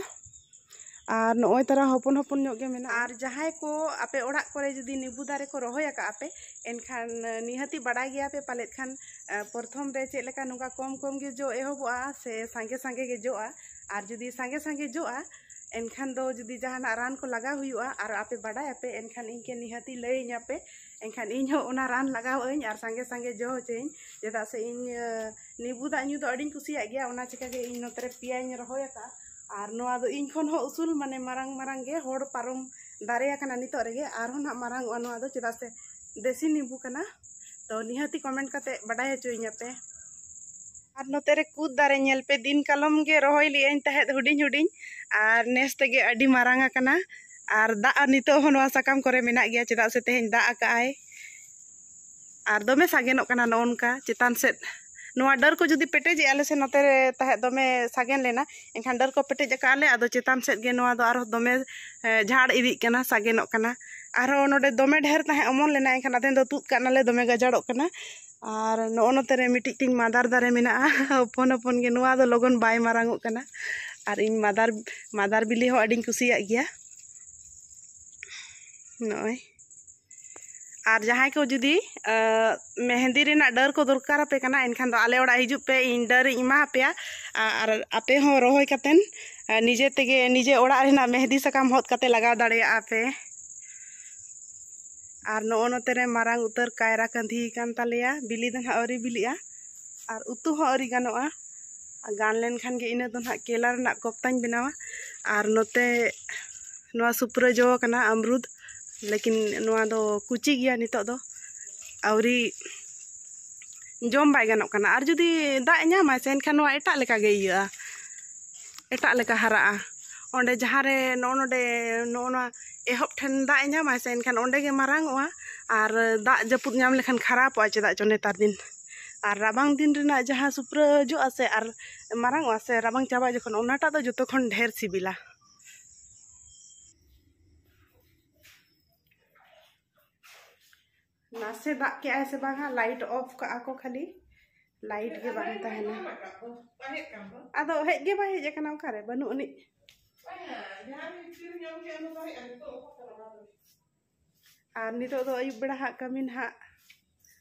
ᱟᱨ ᱱᱚᱜᱼᱚᱭ ᱛᱟᱨᱟ ᱦᱚᱯᱚᱱ ᱦᱚᱯᱚᱱ ᱧᱚᱜ ᱜᱮ ᱢᱮᱱᱟᱜᱼᱟ᱾ ᱟᱨ ᱡᱟᱦᱟᱸᱭ ᱠᱚ ᱟᱯᱮ ᱚᱲᱟᱜ ᱠᱚᱨᱮ ᱡᱩᱫᱤ ᱱᱤᱵᱩ ᱫᱟᱨᱮ ᱠᱚ ᱨᱚᱦᱚᱭ ᱟᱠᱟᱫᱼᱟ ᱯᱮ, ᱮᱱᱠᱷᱟᱱ ᱱᱤᱦᱟᱹᱛᱤ ᱵᱟᱰᱟᱭ ᱜᱮᱭᱟ ᱯᱮ ᱯᱟᱞᱮᱫ ᱠᱷᱟᱱ, ᱯᱨᱚᱛᱷᱚᱢ ᱨᱮ ᱪᱮᱫ ᱞᱮᱠᱟ ᱱᱚᱝᱠᱟ ᱠᱚᱢ ᱠᱚᱢ ᱜᱮ ᱡᱚ ᱮᱦᱚᱵᱚᱜᱼᱟ ᱥᱮ ᱥᱟᱸᱜᱮ ᱥᱟᱸᱜᱮ ᱜᱮ ᱡᱚᱜᱼᱟ᱾ ᱟᱨ ᱡᱩᱫᱤ ᱥᱟᱸᱜᱮ ᱥᱟᱸᱜᱮ ᱡᱚᱜᱼᱟ, ᱮᱱᱠᱷᱟᱱ ᱫᱚ ᱡᱩᱫᱤ ᱡᱟᱦᱟᱱᱟᱜ ᱨᱟᱱ ᱠᱚ ᱞᱟᱜᱟᱣ ᱦᱩᱭᱩᱜᱼᱟ ᱟᱨ ᱟᱯᱮ ᱵᱟᱰᱟᱭᱟᱯᱮ, ᱮᱱᱠᱷᱟᱱ ᱤᱧ ᱠᱮ ᱱᱤᱦᱟᱹᱛᱤ ᱞᱟᱹᱭᱟᱹᱧᱟᱹᱯᱮ᱾ ᱮᱱᱠᱷᱟᱱ ᱤᱧ ᱦᱚᱸ ᱚᱱᱟ ᱨᱟᱱ ᱞᱟᱜᱟᱣ ᱟᱹᱧ ᱟᱨ ᱥᱟᱸᱜᱮ ᱥᱟᱸᱜᱮ ᱡᱚ ᱦᱚᱪᱚᱭᱟᱹᱧ᱾ ᱪᱮᱫᱟᱜ ᱥᱮ ᱤᱧ, ᱟᱹ, ᱱᱤᱵᱩ ᱫᱟᱜ ᱧᱩ ᱫᱚ ᱟᱹᱰᱤᱧ ᱠᱩᱥᱤᱭᱟᱜ ᱜᱮᱭᱟ᱾ ᱚᱱᱟ ᱪᱤᱠᱟᱹ ᱜᱮ ᱤᱧ ᱱᱚᱛᱮ ᱨᱮ ᱯᱮᱭᱟᱧ ᱨᱚᱦᱚᱭ ᱟᱠᱟᱫᱼᱟ᱾ ᱟᱨ ᱱᱚᱣᱟ ᱫᱚ ᱤᱧ ᱠᱷᱚᱱ ᱦᱚᱸ ᱩᱥᱩᱞ, ᱢᱟᱱᱮ ᱢᱟᱨᱟᱝ ᱢᱟᱨᱟᱝ ᱜᱮ ᱦᱚᱲ ᱯᱟᱨᱚᱢ ᱫᱟᱨᱮ ᱟᱠᱟᱱᱟ᱾ ᱱᱤᱛᱚᱜ ᱨᱮᱜᱮ ᱟᱨᱦᱚᱸ ᱱᱟᱦᱟᱜ ᱢᱟᱨᱟᱝ ᱚᱜᱼᱟ ᱱᱚᱣᱟ ᱫᱚ, ᱪᱮᱫᱟᱜ ᱥᱮ ᱫᱮᱥᱤ ᱱᱤᱵᱩ ᱠᱟᱱᱟ᱾ ᱛᱚ ᱱᱤᱦᱟᱹᱛᱤ ᱠᱚᱢᱮᱱᱴ ᱠᱟᱛᱮ ᱵᱟᱰᱟᱭ ᱦᱚᱪᱚᱭᱤᱧᱟᱹᱯᱮ᱾ ᱟᱨ ᱱᱚᱛᱮ ᱨᱮ ᱠᱩᱫ ᱫᱟᱨᱮ ᱧᱮᱞ ᱯᱮ, ᱫᱤᱱ ᱠᱟᱞᱚᱢ ᱜᱮ ᱨᱚᱦᱚᱭ ᱞᱮᱜᱼᱟᱹᱧ ᱛᱟᱦᱮᱸᱫ ᱦᱩᱰᱤᱧ ᱦᱩᱰᱤᱧ, ᱟᱨ ᱱᱮᱥ ᱛᱮᱜᱮ ᱟᱹᱰᱤ ᱢᱟᱨᱟᱝ ᱟᱠᱟᱱᱟ᱾ ᱟᱨ ᱫᱟᱜ ᱱᱤᱛᱚᱜ ᱦᱚᱸ ᱱᱚᱣᱟ ᱥᱟᱠᱟᱢ ᱠᱚᱨᱮ ᱢᱮᱱᱟᱜ ᱜᱮᱭᱟ, ᱪᱮᱫᱟᱜ ᱥᱮ ᱛᱮᱦᱮᱧ ᱫᱟᱜ ᱟᱠᱟᱜᱼᱟᱭ᱾ ᱟᱨ ᱫᱚᱢᱮ ᱥᱟᱜᱮᱱᱚᱜ ᱠᱟᱱᱟ ᱱᱚᱜᱼᱚ ᱱᱚᱝᱠᱟ ᱪᱮᱛᱟᱱ ᱥᱮᱫ᱾ ᱱᱚᱣᱟ ᱰᱟᱹᱨ ᱠᱚ ᱡᱩᱫᱤ ᱯᱮᱴᱮᱡᱮᱜᱼᱟ, ᱟᱞᱮ ᱥᱮᱫ ᱱᱚᱛᱮ ᱨᱮ ᱛᱟᱦᱮᱸᱫ ᱫᱚᱢᱮ ᱥᱟᱜᱮᱱ ᱞᱮᱱᱟ, ᱮᱱᱠᱷᱟᱱ ᱰᱟᱹᱨ ᱠᱚ ᱯᱮᱴᱮᱡ ᱟᱠᱟᱫ ᱞᱮ, ᱟᱫᱚ ᱪᱮᱛᱟᱱ ᱥᱮᱫ ᱜᱮ ᱱᱚᱣᱟ ᱫᱚ ᱟᱨᱦᱚᱸ ᱫᱚᱢᱮ, ᱮ, ᱡᱷᱟᱲ ᱤᱫᱤᱜ ᱠᱟᱱᱟ, ᱥᱟᱜᱮᱱᱚᱜ ᱠᱟᱱᱟ᱾ ᱟᱨᱦᱚᱸ ᱱᱚᱰᱮ ᱫᱚᱢᱮ ᱰᱷᱮᱨ ᱛᱟᱦᱮᱸᱫ ᱚᱢᱚᱱ ᱞᱮᱱᱟ, ᱮᱱᱠᱷᱟᱱ ᱟᱫᱷᱮᱱ ᱫᱚ ᱛᱩᱫ ᱠᱟᱜ ᱱᱟᱞᱮ, ᱫᱚᱢᱮ ᱜᱟᱡᱟᱲᱚᱜ ᱠᱟᱱᱟ᱾ ᱟᱨ ᱱᱚᱜᱼᱚ ᱱᱚᱛᱮ ᱨᱮ ᱢᱤᱫᱴᱤᱡ ᱛᱤᱧ ᱢᱟᱫᱟᱨ ᱫᱟᱨᱮ ᱢᱮᱱᱟᱜᱼᱟ, ᱦᱚᱯᱚᱱ ᱦᱚᱯᱚᱱ ᱜᱮ, ᱱᱚᱣᱟ ᱫᱚ ᱞᱚᱜᱚᱱ ᱵᱟᱭ ᱢᱟᱨᱟᱝ ᱚᱜ ᱠᱟᱱᱟ᱾ ᱟᱨ ᱤᱧ ᱢᱟᱫᱟᱨ, ᱢᱟᱫᱟᱨ ᱵᱤᱞᱤ ᱦᱚᱸ ᱟᱹᱰᱤᱧ ᱠᱩᱥᱤᱭᱟᱜ ᱜᱮᱭᱟ᱾ ᱱᱚᱜᱼᱚᱭ᱾ ᱟᱨ ᱡᱟᱦᱟᱸᱭ ᱠᱚ ᱡᱩᱫᱤ, ᱟᱸ, ᱢᱮᱦᱮᱸᱫᱤ ᱨᱮᱱᱟᱜ ᱰᱟᱹᱨ ᱠᱚ ᱫᱚᱨᱠᱟᱨ ᱟᱯᱮ ᱠᱟᱱᱟ, ᱮᱱᱠᱷᱟᱱ ᱫᱚ ᱟᱞᱮ ᱚᱲᱟᱜ ᱦᱤᱡᱩᱜ ᱯᱮ, ᱤᱧ ᱰᱟᱹᱨ ᱤᱧ ᱮᱢᱟ ᱟᱯᱮᱭᱟ᱾ ᱟ-, ᱟᱨ ᱟᱯᱮ ᱦᱚᱸ ᱨᱚᱦᱚᱭ ᱠᱟᱛᱮᱱ, ᱟ, ᱱᱤᱡᱮ ᱛᱮᱜᱮ, ᱱᱤᱡᱮ ᱚᱲᱟᱜ ᱨᱮᱱᱟᱜ ᱢᱮᱦᱮᱸᱫᱤ ᱥᱟᱠᱟᱢ ᱦᱚᱫ ᱠᱟᱛᱮ ᱞᱟᱜᱟᱣ ᱫᱟᱲᱮᱭᱟᱜᱼᱟ ᱯᱮ᱾ ᱟᱨ ᱱᱚᱜᱼᱚ ᱱᱚᱛᱮ ᱨᱮ ᱢᱟᱨᱟᱝ ᱩᱛᱟᱹᱨ ᱠᱟᱭᱨᱟ ᱠᱟᱸᱫᱷᱤ ᱠᱟᱱ ᱛᱟᱞᱮᱭᱟ, ᱵᱤᱞᱤ ᱫᱚ ᱱᱟᱦᱟᱜ ᱟᱹᱣᱨᱤ ᱵᱤᱞᱤᱜᱼᱟ᱾ ᱟᱨ ᱩᱛᱩ ᱦᱚᱸ ᱟᱹᱣᱨᱤ ᱜᱟᱱᱚᱜᱼᱟ᱾ ᱜᱟᱱ ᱞᱮᱱᱠᱷᱟᱱ ᱜᱮ ᱤᱱᱟᱹ ᱫᱚ ᱱᱟᱦᱟᱜ ᱠᱮᱞᱟ ᱨᱮᱱᱟᱜ ᱠᱚᱯᱛᱟᱧ ᱵᱮᱱᱟᱣᱟ᱾ ᱟᱨ ᱱᱚᱛᱮ ᱱᱚᱣᱟ ᱥᱩᱯᱨᱟᱹ ᱡᱚ ᱟᱠᱟᱱᱟ ᱟᱢᱨᱩᱫ, ᱞᱮᱠᱤᱱ ᱱᱚᱣᱟ ᱫᱚ ᱠᱩᱪᱤ ᱜᱮᱭᱟ ᱱᱤᱛᱚᱜ ᱫᱚ, ᱟᱹᱣᱨᱤ ᱡᱚᱢ ᱵᱟᱭ ᱜᱟᱱᱚᱜ ᱠᱟᱱᱟ᱾ ᱟᱨ ᱡᱩᱫᱤ ᱫᱟᱜ ᱮ ᱧᱟᱢᱟ ᱥᱮ, ᱮᱱᱠᱷᱟᱱ ᱱᱚᱣᱟ ᱮᱴᱟᱜ ᱞᱮᱠᱟ ᱜᱮ ᱤᱭᱟᱹᱜᱼᱟ, ᱮᱴᱟᱜ ᱞᱮᱠᱟ ᱦᱟᱨᱟᱜᱼᱟ᱾ ᱚᱸᱰᱮ ᱡᱟᱦᱟᱸ ᱨᱮ ᱱᱚᱜᱼᱚ ᱱᱚᱰᱮ, ᱱᱚᱜᱼᱚ ᱱᱚᱣᱟ ᱮᱦᱚᱵ ᱴᱷᱮᱱ ᱫᱟᱜ ᱮ ᱧᱟᱢᱟ ᱥᱮ, ᱮᱱᱠᱷᱟᱱ ᱚᱸᱰᱮ ᱜᱮ ᱢᱟᱨᱟᱝ ᱚᱜᱼᱟ᱾ ᱟᱨ ᱫᱟᱜ ᱡᱟᱹᱯᱩᱫ ᱧᱟᱢ ᱞᱮᱠᱷᱟᱱ ᱠᱷᱟᱨᱟᱯᱚᱜᱼᱟ, ᱪᱮᱫᱟᱜ ᱪᱚ ᱱᱮᱛᱟᱨ ᱫᱤᱱ᱾ ᱟᱨ ᱨᱟᱵᱟᱝ ᱫᱤᱱ ᱨᱮᱱᱟᱜ ᱡᱟᱦᱟᱸ ᱥᱩᱯᱨᱟᱹ ᱡᱚᱜᱼᱟ ᱥᱮ ᱟᱨ ᱢᱟᱨᱟᱝ ᱚᱜᱼᱟ ᱥᱮ, ᱨᱟᱵᱟᱝ ᱪᱟᱵᱟ ᱡᱚᱠᱷᱚᱱ, ᱚᱱᱟᱴᱟᱜ ᱫᱚ ᱡᱚᱛᱚ ᱠᱷᱚᱱ ᱰᱷᱮᱨ ᱥᱤᱵᱤᱞᱟ᱾ ᱱᱟᱥᱮ ᱫᱟᱜ ᱠᱮᱜᱼᱟᱭ ᱥᱮ ᱵᱟᱝᱟ, ᱞᱟᱭᱤᱴ ᱚᱯᱷ ᱠᱟᱜᱼᱟ ᱠᱚ ᱠᱷᱟᱹᱞᱤ, ᱞᱟᱭᱤᱴ ᱜᱮ ᱵᱟᱝ ᱛᱟᱦᱮᱱᱟ᱾ ᱵᱟᱝ ᱦᱮᱡ ᱠᱟᱱ ᱫᱚ᱾ ᱟᱫᱚ ᱦᱮᱡ ᱜᱮ ᱵᱟᱭ ᱦᱮᱡ ᱟᱠᱟᱱᱟ ᱚᱠᱟᱨᱮ, ᱵᱟᱹᱱᱩᱜ ᱟᱹᱱᱤᱡ᱾ ᱵᱟᱝᱟ, ᱡᱟᱦᱟᱸ ᱨᱮ ᱠᱤᱨᱤᱧ ᱟᱹᱜᱩ ᱠᱮᱜᱼᱟ, ᱚᱱᱟ ᱫᱚ ᱦᱮᱡ ᱟᱹᱱᱤᱡ ᱛᱚ, ᱚᱠᱟ ᱠᱚᱨᱮ ᱚᱱᱟ ᱫᱚ? ᱟᱨ ᱱᱤᱛᱚᱜ ᱫᱚ ᱟᱹᱭᱩᱵ ᱵᱮᱲᱟ ᱦᱟᱸᱜ ᱠᱟᱹᱢᱤ ᱱᱟᱦᱟᱜ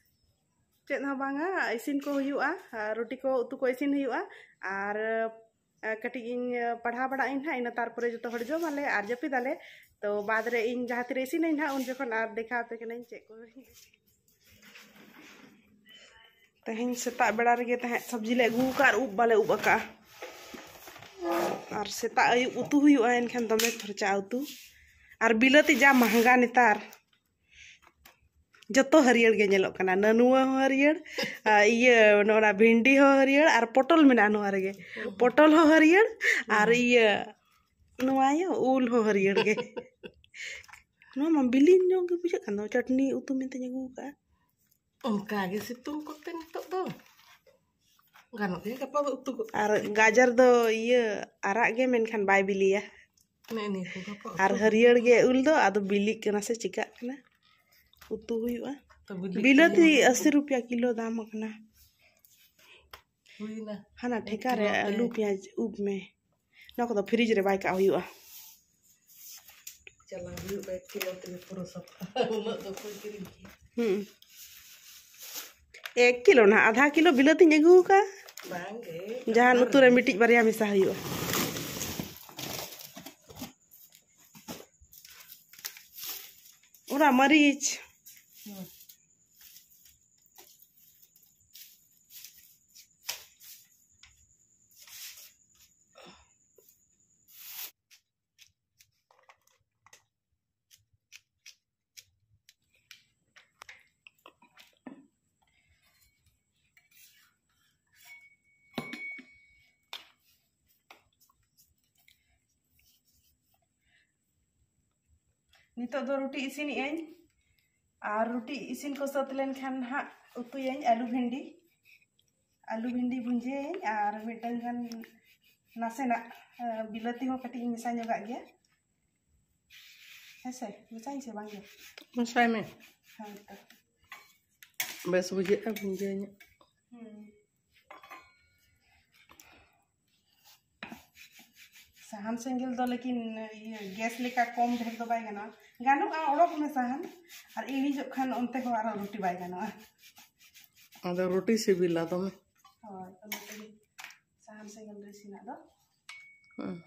ᱪᱮᱫ ᱦᱚᱸ ᱵᱟᱝᱟ, ᱤᱥᱤᱱ ᱠᱚ ᱦᱩᱭᱩᱜᱼᱟ, ᱟᱨ ᱨᱩᱴᱤ ᱠᱚ ᱩᱛᱩ ᱠᱚ ᱤᱥᱤᱱ ᱦᱩᱭᱩᱜᱼᱟ, ᱟᱨ ᱟᱨ ᱠᱟᱹᱴᱤᱡ ᱤᱧ ᱯᱟᱲᱦᱟᱣ ᱵᱟᱲᱟᱜ ᱟᱹᱧ ᱱᱟᱦᱟᱜ, ᱤᱱᱟᱹ ᱛᱟᱨᱯᱚᱨᱮ ᱡᱚᱛᱚ ᱦᱚᱲ ᱡᱚᱢ ᱟᱞᱮ ᱟᱨ ᱡᱟᱹᱯᱤᱫ ᱟᱞᱮ᱾ ᱛᱚ ᱵᱟᱫᱽ ᱨᱮ ᱤᱧ ᱡᱟᱦᱟᱸ ᱛᱤᱨᱮ ᱤᱥᱤᱱᱟᱹᱧ ᱱᱟᱦᱟᱜ, ᱩᱱ ᱡᱚᱠᱷᱚᱱ ᱟᱨ ᱫᱮᱠᱷᱟᱣ ᱟᱯᱮ ᱠᱟᱹᱱᱟᱹᱧ ᱪᱮᱫ ᱠᱚ᱾ ᱛᱮᱦᱮᱧ ᱥᱮᱛᱟᱜ ᱵᱮᱲᱟ ᱨᱮᱜᱮ ᱛᱟᱦᱮᱸᱫ ᱥᱚᱵᱽᱡᱤ ᱞᱮ ᱟᱹᱜᱩ ᱟᱠᱟᱫ ᱟᱨ ᱩᱵ ᱵᱟᱞᱮ ᱩᱵ ᱟᱠᱟᱫᱼᱟ᱾ ᱟᱨ ᱥᱮᱛᱟᱜ ᱟᱹᱭᱩᱵ ᱩᱛᱩ ᱦᱩᱭᱩᱜᱼᱟ, ᱮᱱᱠᱷᱟᱱ ᱫᱚᱢᱮ ᱠᱷᱚᱨᱪᱟᱜᱼᱟ ᱩᱛᱩ᱾ ᱟᱨ ᱵᱤᱞᱟᱹᱛᱤ ᱡᱟ ᱢᱟᱦᱜᱟ ᱱᱮᱛᱟᱨ᱾ ᱡᱚᱛᱚ ᱦᱟᱹᱨᱭᱟᱹᱲ ᱜᱮ ᱧᱮᱞᱚᱜ ᱠᱟᱱᱟ, ᱱᱟᱹᱱᱩᱣᱟᱹ ᱦᱚᱸ ᱦᱟᱹᱨᱭᱟᱹᱲ, ᱟᱨ ᱤᱭᱟᱹ, ᱱᱚᱣᱟ ᱵᱷᱤᱱᱰᱤ ᱦᱚᱸ ᱦᱟᱹᱨᱭᱟᱹᱲ, ᱟᱨ ᱯᱚᱴᱚᱞ ᱢᱮᱱᱟᱜᱼᱟ ᱱᱚᱣᱟ ᱨᱮᱜᱮ᱾ ᱯᱚᱴᱚᱞ ᱦᱚᱸ ᱦᱟᱹᱨᱭᱟᱹᱲ, ᱟᱨ ᱤᱭᱟᱹ, ᱱᱚᱣᱟ ᱤᱭᱟᱹ, ᱩᱞ ᱦᱚᱸ ᱦᱟᱹᱨᱭᱟᱹᱲ ᱜᱮ᱾ ᱱᱚᱣᱟ ᱢᱟ ᱵᱤᱞᱤ ᱧᱚᱜ ᱜᱮ ᱵᱩᱡᱷᱟᱹᱜ ᱠᱟᱱ ᱫᱚ, ᱪᱟᱴᱱᱤ ᱩᱛᱩ ᱢᱮᱱᱛᱮᱧ ᱟᱹᱜᱩ ᱟᱠᱟᱫᱼᱟ᱾ ᱚᱱᱠᱟ ᱜᱮ ᱥᱤᱛᱩᱝ ᱠᱚᱛᱮ ᱱᱤᱛᱚᱜ ᱫᱚ ᱜᱟᱱᱚᱜ ᱜᱮ, ᱜᱟᱯᱟ ᱫᱚ ᱩᱛᱩ ᱜᱚᱫ᱾ ᱟᱨ ᱜᱟᱡᱚᱨ ᱫᱚ ᱤᱭᱟᱹ, ᱟᱨᱟᱜ ᱜᱮ, ᱢᱮᱱᱠᱷᱟᱱ ᱵᱟᱭ ᱵᱤᱞᱤᱭᱟ᱾ ᱱᱮᱜᱼᱮ ᱱᱤᱭᱟᱹ ᱠᱚ ᱜᱟᱯᱟ ᱩᱛᱩ᱾ ᱟᱨ ᱦᱟᱹᱨᱭᱟᱹᱲ ᱜᱮ ᱩᱞ ᱫᱚ, ᱟᱫᱚ ᱵᱤᱞᱤᱜ ᱠᱟᱱᱟ ᱥᱮ ᱪᱤᱠᱟᱜ ᱠᱟᱱᱟ, ᱩᱛᱩ ᱦᱩᱭᱩᱜᱼᱟ᱾ ᱛᱚ ᱵᱤᱞᱤᱜ ᱵᱤᱞᱟᱹᱛᱤ ᱠᱟᱱᱟ᱾ ᱟᱥᱤ ᱨᱩᱯᱤᱭᱟ ᱠᱤᱞᱳ ᱫᱟᱢ ᱟᱠᱟᱱᱟ᱾ ᱦᱩᱭᱱᱟ᱾ ᱦᱟᱱᱟ ᱮᱠ ᱴᱷᱮᱠᱟ ᱨᱮ ᱠᱤᱞᱳ ᱛᱮ᱾ ᱟᱹᱞᱩ, ᱯᱮᱸᱭᱟᱡᱽ, ᱩᱵ ᱢᱮ᱾ ᱱᱚᱣᱟ ᱠᱚᱫᱚ ᱯᱷᱨᱤᱡᱽ ᱨᱮ ᱵᱟᱭ ᱠᱟᱜ ᱦᱩᱭᱩᱜᱼᱟ᱾ ᱪᱟᱞᱟᱣ ᱦᱩᱭᱩᱜᱼᱟ, ᱮᱠ ᱠᱤᱞᱳ ᱛᱮᱜᱮ ᱯᱩᱨᱟᱹ ᱥᱟᱯᱷᱟ᱾ ᱩᱱᱟᱹᱜ ᱫᱚ ᱚᱠᱚᱭ ᱠᱤᱨᱤᱧ ᱠᱮᱭᱟ? ᱦᱩᱸ᱾ ᱮᱠ ᱠᱤᱞᱳ ᱱᱟᱦᱟᱜ, ᱟᱫᱷᱟ ᱠᱤᱞᱳ ᱵᱤᱞᱟᱹᱛᱤᱧ ᱟᱹᱜᱩ ᱟᱠᱟᱫᱼᱟ᱾ ᱵᱟᱝᱜᱮ᱾ ᱡᱟᱦᱟᱱ ᱩᱛᱩ ᱨᱮ ᱢᱤᱫᱴᱤᱡ ᱵᱟᱨᱭᱟ ᱢᱮᱥᱟ ᱦᱩᱭᱩᱜᱼᱟ᱾ ᱚᱱᱟ ᱢᱟᱹᱨᱤᱪ᱾ ᱦᱩᱸ᱾ ᱱᱤᱛᱚᱜ ᱫᱚ ᱨᱩᱴᱤ ᱤᱥᱤᱱᱮᱜ ᱟᱹᱧ, ᱟᱨ ᱨᱩᱴᱤ ᱤᱥᱤᱱ ᱠᱚ ᱥᱟᱹᱛ ᱞᱮᱱᱠᱷᱟᱱ ᱦᱟᱸᱜ ᱩᱛᱩᱭᱟᱹᱧ ᱟᱹᱞᱩ ᱵᱷᱤᱱᱰᱤ᱾ ᱟᱹᱞᱩ ᱵᱷᱤᱱᱰᱤ ᱵᱷᱩᱸᱡᱟᱹᱭᱟᱹᱧ, ᱟᱨ ᱢᱤᱫᱴᱟᱝ ᱜᱟᱱ ᱱᱟᱥᱮᱱᱟᱜ, ᱮ, ᱵᱤᱞᱟᱹᱛᱤ ᱦᱚᱸ ᱠᱟᱹᱴᱤᱡ ᱤᱧ ᱢᱮᱥᱟ ᱧᱚᱜᱟᱜ ᱜᱮᱭᱟ᱾ ᱦᱮᱸ ᱥᱮ, ᱢᱮᱥᱟᱭᱟᱹᱧ ᱥᱮ ᱵᱟᱝ ᱜᱮ? ᱢᱮᱥᱟᱭ ᱢᱮ᱾ ᱦᱳᱭ ᱛᱚ᱾ ᱵᱮᱥ ᱵᱩᱡᱷᱟᱹᱜᱼᱟ ᱵᱷᱩᱸᱡᱟᱹ ᱧᱚᱜ᱾ ᱦᱩᱸ᱾ ᱥᱟᱦᱟᱱ ᱥᱮᱸᱜᱮᱞ ᱫᱚ ᱞᱮᱠᱤᱱ ᱤᱭᱟᱹ ᱜᱮᱥ ᱞᱮᱠᱟ ᱠᱚᱢ ᱰᱷᱮᱨ ᱫᱚ ᱵᱟᱭ ᱜᱟᱱᱚᱜᱼᱟ᱾ ᱜᱟᱱᱚᱜᱼᱟ, ᱚᱰᱚᱠ ᱢᱮ ᱥᱟᱦᱟᱱ, ᱟᱨ ᱤᱬᱤᱡᱚᱜ ᱠᱷᱟᱱ ᱚᱱᱛᱮ ᱦᱚᱸ ᱟᱨᱦᱚᱸ ᱨᱩᱴᱤ ᱵᱟᱭ ᱜᱟᱱᱚᱜᱼᱟ᱾ ᱟᱫᱚ ᱨᱩᱴᱤ ᱥᱤᱵᱤᱞᱟ ᱫᱚᱢᱮ᱾ ᱦᱳᱭ, ᱚᱱᱟᱛᱮ ᱥᱟᱦᱟᱱ ᱥᱮᱸᱜᱮᱞ ᱨᱮ ᱤᱥᱤᱱᱟᱜ ᱫᱚ᱾ ᱦᱩᱸ᱾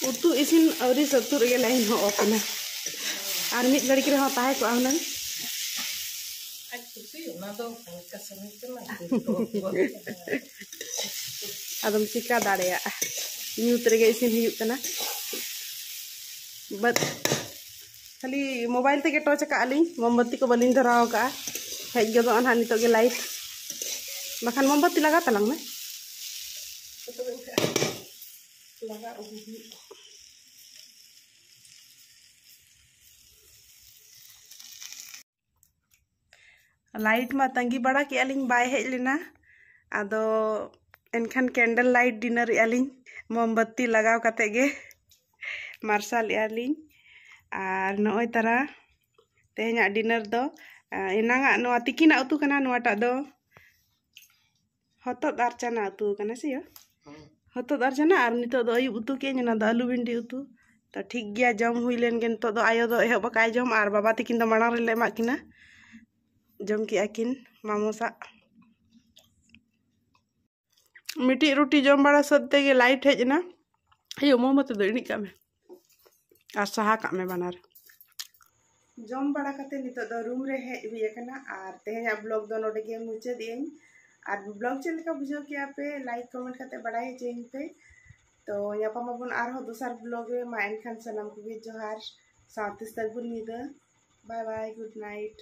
ᱩᱛᱩ ᱤᱥᱤᱱ ᱟᱹᱣᱨᱤ ᱥᱟᱹᱛᱩᱜ ᱨᱮᱜᱮ line ᱦᱚᱸ off ᱮᱱᱟ᱾ ᱟᱨ ᱢᱤᱫ ᱜᱷᱟᱹᱲᱤᱡ ᱨᱮᱦᱚᱸ ᱛᱟᱦᱮᱸ ᱠᱚᱜᱼᱟ ᱦᱩᱱᱟᱹᱝ᱾ ᱟᱡ ᱠᱩᱥᱤ, ᱚᱱᱟ ᱫᱚ ᱦᱟᱞᱠᱟ ᱥᱟᱹᱢᱤ ᱠᱟᱱᱟ᱾ ᱟᱫᱚᱢ ᱪᱤᱠᱟ ᱫᱟᱲᱮᱭᱟᱜᱼᱟ, ᱧᱩᱛ ᱨᱮᱜᱮ ᱤᱥᱤᱱ ᱦᱩᱭᱩᱜ ᱠᱟᱱᱟ᱾ ᱵᱟᱫ ᱠᱷᱟᱹᱞᱤ mobile ᱛᱮᱜᱮ torch ᱟᱠᱟᱫᱼᱟ ᱞᱤᱧ, ᱢᱳᱢᱵᱟᱛᱤ ᱠᱚ ᱵᱟᱹᱞᱤᱧ ᱫᱷᱚᱨᱟᱣ ᱟᱠᱟᱫᱼᱟ᱾ ᱦᱮᱡ ᱜᱚᱫᱚᱜᱼᱟ ᱱᱟᱦᱟᱜ ᱱᱤᱛᱚᱜ ᱜᱮ light, ᱵᱟᱠᱷᱟᱱ ᱢᱳᱢᱵᱟᱛᱤ ᱞᱟᱜᱟ ᱛᱟᱞᱟᱝ ᱢᱮ᱾ ᱞᱟᱜᱟ ᱟᱹᱜᱩ ᱦᱩᱭᱩᱜᱼᱟ᱾ Light ᱢᱟ ᱛᱟᱺᱜᱤ ᱵᱟᱲᱟ ᱠᱮᱜᱼᱟ ᱞᱤᱧ, ᱵᱟᱭ ᱦᱮᱡ ᱞᱮᱱᱟ᱾ ᱟᱫᱚ ᱮᱱᱠᱷᱟᱱ candle light dinner ᱮᱜᱼᱟ ᱞᱤᱧ, ᱢᱳᱢᱵᱟᱛᱤ ᱞᱟᱜᱟᱣ ᱠᱟᱛᱮ ᱜᱮ᱾ ᱢᱟᱨᱥᱟᱞ ᱮᱜᱼᱟ ᱞᱤᱧ᱾ ᱟᱨ ᱱᱚᱜᱼᱚᱭ ᱛᱟᱨᱟ ᱛᱮᱦᱮᱧᱟᱜ dinner ᱫᱚ, ᱟ, ᱮᱱᱟᱝᱟᱜ ᱱᱚᱣᱟ ᱛᱤᱠᱤᱱᱟᱜ ᱩᱛᱩ ᱠᱟᱱᱟ, ᱱᱚᱣᱟᱴᱟᱜ ᱫᱚ ᱦᱚᱛᱚᱫ ᱟᱨ ᱪᱟᱱᱟ ᱩᱛᱩ ᱠᱟᱱᱟ ᱥᱮ ᱭᱟ? ᱦᱚᱛᱚᱫ ᱟᱨ ᱪᱟᱱᱟ, ᱟᱨ ᱱᱤᱛᱚᱜ ᱫᱚ ᱟᱹᱭᱩᱵ ᱩᱛᱩ ᱠᱮᱜᱼᱟᱹᱧ, ᱚᱱᱟ ᱫᱚ ᱟᱹᱞᱩ ᱵᱷᱤᱱᱰᱤ ᱩᱛᱩ᱾ ᱛᱚ ᱴᱷᱤᱠ ᱜᱮᱭᱟ, ᱡᱚᱢ ᱦᱩᱭ ᱞᱮᱱ ᱜᱮ᱾ ᱱᱤᱛᱚᱜ ᱫᱚ ᱟᱭᱳ ᱫᱚ ᱮᱦᱚᱵ ᱟᱠᱟᱫᱼᱟᱭ ᱡᱚᱢ, ᱟᱨ ᱵᱟᱵᱟ ᱛᱤᱠᱤᱱ ᱫᱚ ᱢᱟᱲᱟᱝ ᱨᱮᱞᱮ ᱮᱢᱟᱜ ᱠᱤᱱᱟ᱾ ᱡᱚᱢ ᱠᱮᱜᱼᱟ ᱠᱤᱱ ᱢᱟᱢᱚ ᱥᱟᱜ᱾ ᱢᱤᱫᱴᱤᱡ ᱨᱩᱴᱤ ᱡᱚᱢ ᱵᱟᱲᱟ ᱥᱟᱹᱛ ᱛᱮᱜᱮ light ᱦᱮᱡ ᱮᱱᱟ᱾ ᱟᱭᱳ, ᱢᱳᱢᱵᱟᱛᱤ ᱫᱚ ᱤᱬᱤᱡ ᱠᱟᱜ ᱢᱮ ᱟᱨ ᱥᱟᱦᱟ ᱠᱟᱜ ᱢᱮ ᱵᱟᱱᱟᱨ᱾ ᱡᱚᱢ ᱵᱟᱲᱟ ᱠᱟᱛᱮ ᱱᱤᱛᱚᱜ ᱫᱚ room ᱨᱮ ᱦᱮᱡ ᱦᱩᱭ ᱟᱠᱟᱱᱟ, ᱟᱨ ᱛᱮᱦᱮᱧᱟᱜ vlog ᱫᱚ ᱱᱚᱰᱮ ᱜᱮ ᱢᱩᱪᱟᱹᱫ ᱮᱜᱼᱟᱹᱧ᱾ ᱟᱨ vlog ᱪᱮᱫ ᱞᱮᱠᱟ ᱵᱩᱡᱷᱟᱹᱣ ᱠᱮᱜᱼᱟ ᱯᱮ, like comment ᱠᱟᱛᱮ ᱵᱟᱲᱟᱭ ᱦᱚᱪᱚᱧ ᱯᱮ᱾ ᱛᱚ ᱧᱟᱯᱟᱢ ᱟᱵᱚᱱ ᱟᱨᱦᱚᱸ ᱫᱚᱥᱟᱨ vlog ᱨᱮ᱾ ᱢᱟ ᱮᱱᱠᱷᱟᱱ ᱥᱟᱱᱟᱢ ᱠᱚᱜᱮ ᱡᱚᱦᱟᱨ, ᱥᱟᱶᱛᱮ ᱥᱟᱹᱜᱩᱱ ᱧᱤᱫᱟᱹ᱾ Bye bye, good night.